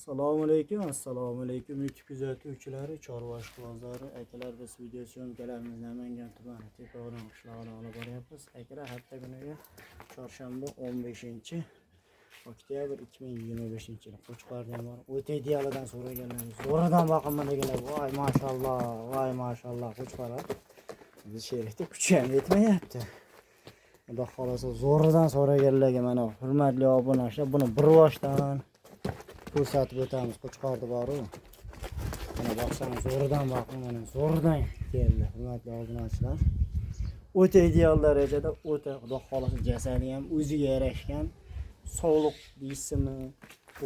Assalomu alaykum, assalomu alaykum YouTube kuzatuvchilari, chorva ishqibozlari, akalar, biz video syomkalarimizni Namangan tumani Tepag'on qishlog'idan olib boryapmiz. Akalar, hafta kuniga chorshanba 15 oktyabr 2025-yil. Qo'chqorni ham bor. O'ta idealidan so'raganlar, zo'ridan boqaman deganlar. Voy mashalloh, voy mashalloh qo'chqorlar. Biz sherikda kuchi ham yetmayapti. Xudo xolasa zo'ridan so'raganlarga mana hurmatli obunachilar, buni bir boshdan ko'rsatib o'tamiz. Qo'chqorni boru. Mana boqsangiz zo'ridan boqing, mana zo'ridan keldi hurmatli obunachilar. O'ta ideal darajada, o'ta xudo xolasa jasadi ham o'ziga yarashgan. Sog'liq deysizmi,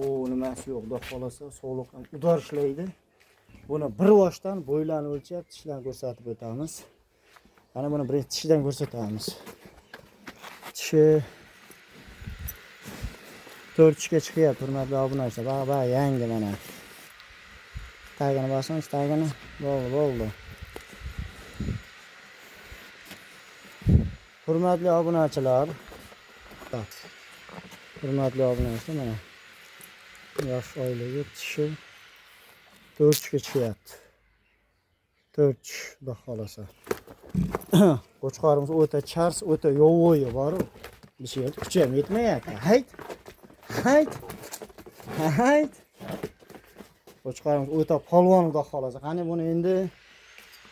u nimasi yo'q, xudo xolasa sog'liq ham udor ishlaydi. Buni bir boshdan bo'ylarni o'lchab, tishlarni ko'rsatib o'tamiz. Mana buni birinchi tishidan ko'rsatamiz. Tishi 4 tishga chiqyapti hurmatli obunachilar. Ba ba yangi mana. Tagini bosamiz, tagini. Bo'ldi, bo'ldi. Hurmatli obunachilar. Hurmatli obunachilar mana. Yosh oyligi tishi 4 tishga chiqyapti. 4 tish xudo xolasa. Qo'chqorimiz o'ta chars, o'ta yovvoyi bor-u. Bir şey kuchi ham yetmayapti. Hayt. Hayt. Hayt. Qo'chqorimiz o'ta polvon xudo xolasa. Qani buni endi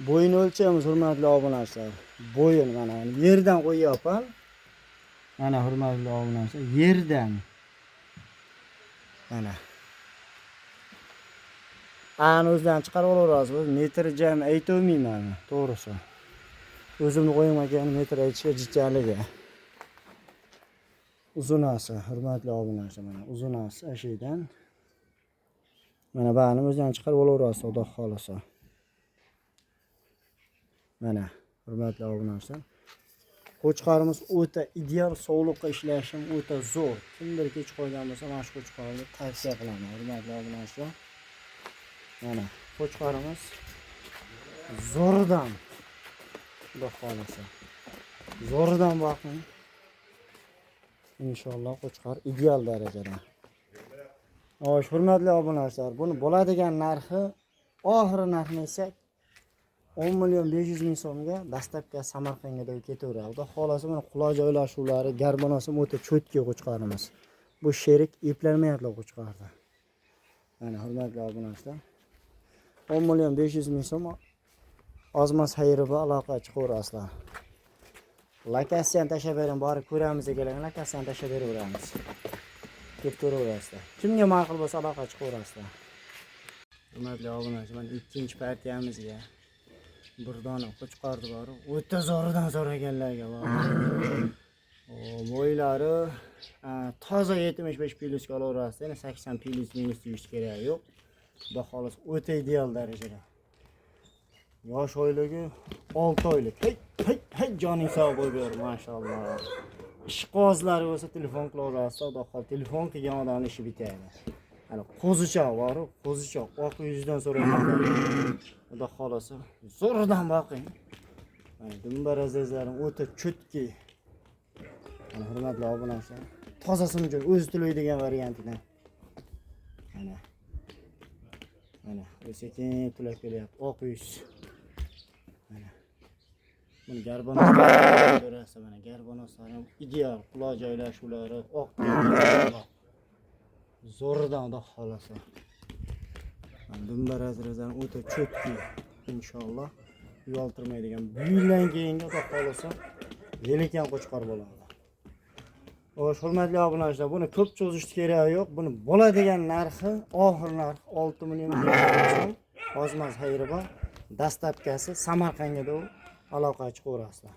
bo'yini o'lchaymiz hurmatli obunachilar. Bo'yini mana yerdan qo'yyapman. Mana hurmatli obunachilar, yerdan. Mana. Ani o'zidan chiqarib olaverasiz. Biz metr jam aytolmayman, to'g'risi. O'zimni qo'ymagan metr aytishga jichaligi. Uzunasi, hurmatli obunachilar, mana uzunasi ashiydan. Mana bani o'zidan chiqarib olaverasiz, xudo xolasa. Mana hurmatli obunachilar. Qo'chqorimiz o'ta ideal, sovliqqa ishlashim o'ta zo'r. Kimdir kech qo'ygan bo'lsa, mana shu qo'chqorni tavsiya qilaman, hurmatli obunachilar. Mana qo'chqorimiz zo'rdan, xudo xolasa. Zo'rdan boqing. Inshaalloh qo'chqor ideal darajada. Xo'sh, hurmatli obunachilar, buni bo'ladigan narxi, oxiri narxini aytsak 10 million 500 ming so'mga dastlabki Samarqandga deb ketaveradi. Xudo xolasa mana quloq joylashuvlari, garbonasi o'ta cho'tki qo'chqorimiz. Bu sherik eplanmayapti qo'chqorda. Mana hurmatli obunachilar, 10 million 500 ming so'm ozmas xayri bor, aloqa chiqaverasizlar. Lokatsiyani tashlab bering, borib ko'ramiz ekan, lokatsiyani tashlab beraveramiz. Kelib ko'raverasizlar. Kimga ma'qul bo'lsa aloqa chiqaverasizlar. Hurmatli obunachilar, mana ikkinchi partiyamizga bir dona qo'chqorni bor, o'ta zo'ridan so'raganlarga bor. Bo'ylari toza 75 plyusga olaverasiz. Yana 80 plyus minus deyish kerak yo'q. Xudo xohlasa o'ta ideal darajada. Yosh oyligi 6 oylik. Hey, hey, hey, joning sog' bo'lib ber, mashalloh. Ishqibozlari bo'lsa telefon qilaverasiz, xudo xohlasa telefon qilgan odamning ishi bitadi. Hali qo'zichoq bor-u, qo'zichoq oq yuzidan so'raganlar. Xudo xohlasa zo'ridan boqing. Mana dumbar azizlarim o'ta cho'tki. Mana hurmatli obunachilar, tozasini uchun o'zi to'laydigan variantidan. Mana. Mana sekin to'lab kelyapti oq yuz. Mana. Buni garbonos ko'rasiz, mana garbonoslari ham ideal, quloq joylashuvlari oq. Zo'ridan xudo xolasa. Dumbar azizlarim o'ta cho'tki, inshaalloh uyaltirmaydigan. Bu yildan keyingi xudo xolasa yelikan qo'chqor bo'ladi. Xo'sh, hurmatli obunachilar, buni ko'p cho'zish keragi yo'q. Buni bo'ladigan narxi, oxir narx 6 million 500 ming so'm. Ozmaz xayri bor. Dastlabkasi Samarqandga da aloqa chiqaverasizlar.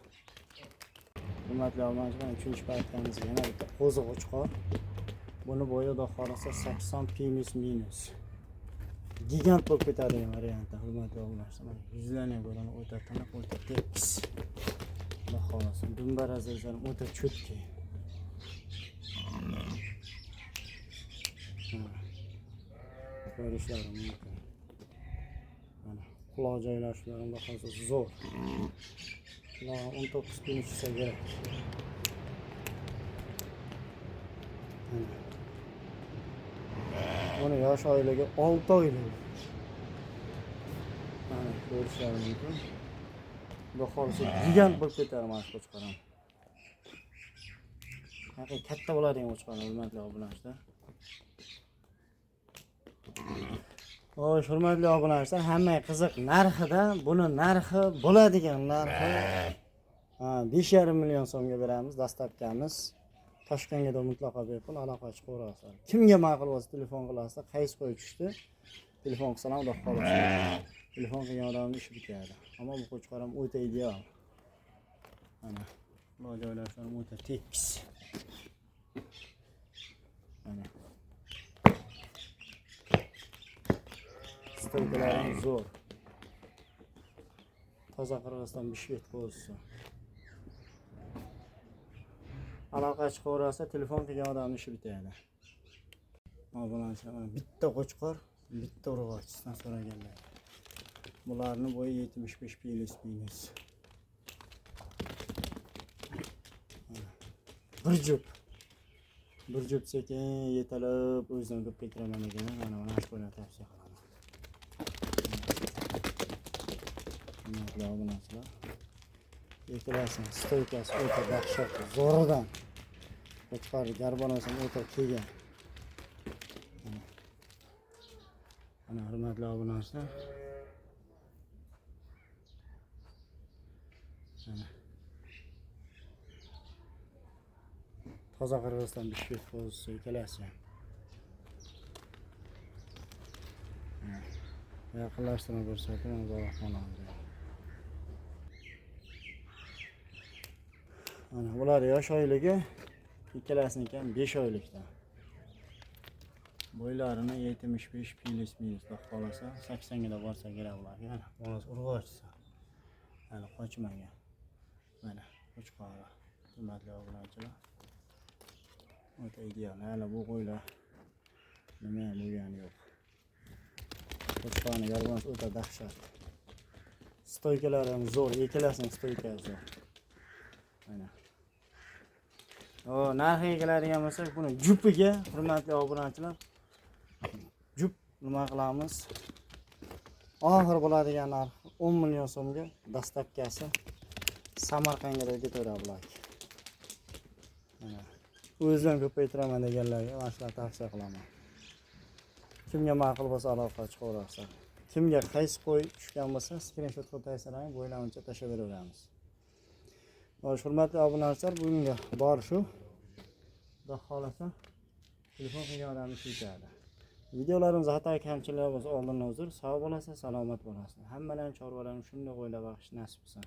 Hurmatli obunachilar, uchinchi partiyamiz yana bitta qo'zi qo'chqor. Buni bo'yi xudo xolasa 80 plus minus. Gigant bo'lib ketadigan variantda, hurmatli obunachilar. Mana yuzlarni ham ko'radi, o'ta tiniq, o'ta tekis. Xudo xolasa dumbar azizlarim o'ta cho'tki. Ko'rishlari mumkin. Mana quloq joylashuvlari xudo xolasa zo'r. Quloq 19 kun tushsa kerak. Buni yosh oyligi 6 oylik. Mana ko'rishlari mumkin. Xudo xohlasa gigant bo'lib ketadi mana shu qo'chqor ham. Haqiqiy katta bo'ladigan qo'chqor, hurmatli obunachilar. Xo'sh, hurmatli obunachilar, hammaga qiziq narxida, buni narxi bo'ladigan narxi 5,5 million so'mga beramiz, dastlabkamiz. Toshkentga da mutlaqo bepul aloqa chiqaverasizlar. Kimga ma'qul bo'lsa telefon qilasizlar, qaysi qo'y tushdi, telefon qilsalar xudo xohlasa. Telefon qilgan odamning ishi bitadi. Ammo bu qo'chqor ham o'ta ideal. Mana bular joylashlari o'ta tekis. Mana stoykalari ham zo'r. Toza Qirg'iziston Bishkek qo'zisi. Aloqa chiqaversa telefon qilgan odamning ishi bitadi. Obunachilar, mana bitta qo'chqor, bitta urg'ochisidan so'raganlar. Bularni bo'yi 75 plus minus. Bir jup. Bir jup sekin yetalab o'zidan ko'p ketiraman degan, mana shu qo'yni tavsiya qilaman. Obunachilar. Ikkalasini stoykasi o'ta dahshat, zo'ridan. Qo'chqor garbonasi ham o'ta kelgan. Mana hurmatli obunachilar. Mana toza Qirg'iziston Bishkek qo'zisi ikkalasi ham. Yaqinlashtirib ko'rsatib, mana. Mana bular yosh oyligi, ikkalasinikiham 5 oylikda. Bo'ylarini 75 plus minus xohlasa 80 ga da borsa kerak ularga. Mana bolasi urg'ochisi. Hali qochmagan. Mana qo'chqori, hurmatli obunachilar. O'ta ideal. Hali bu qo'ylar nima ham bo'lgani yo'q. Qo'chqorni garbonasi o'ta dahshat. Stoykalari ham zo'r, ikkalasining stoykasi zo'r. Mana. O, narxiga keladigan bo'lsak, buni jupiga, hurmatli obunachilar, jup nima qilamiz? Oxir bo'ladigan narx 10 million so'mga, dastlabkasi Samarqandga ketaveradi bular. Mana. O'zim ko'paytiraman deganlarga mana shularni tavsiya qilaman. Kimga ma'qul bo'lsa aloqa chiqaverasizlar. Kimga qaysi qo'y tushgan bo'lsa, skrinshot qilib tashlasangiz, bo'ylamicha tashlab beraveramiz. Xo'sh, hurmatli obunachilar, bugungi bor shu. Xudo xohlasa telefon qilgan odamni suytadi. Videolarimizda xato kamchiliklar bo'lsa oldindan uzr. Sog' bo'lasiz, salomat bo'lasiz. Hammalarning chorvalarni shunday qo'ylar baqish nasib qilsin.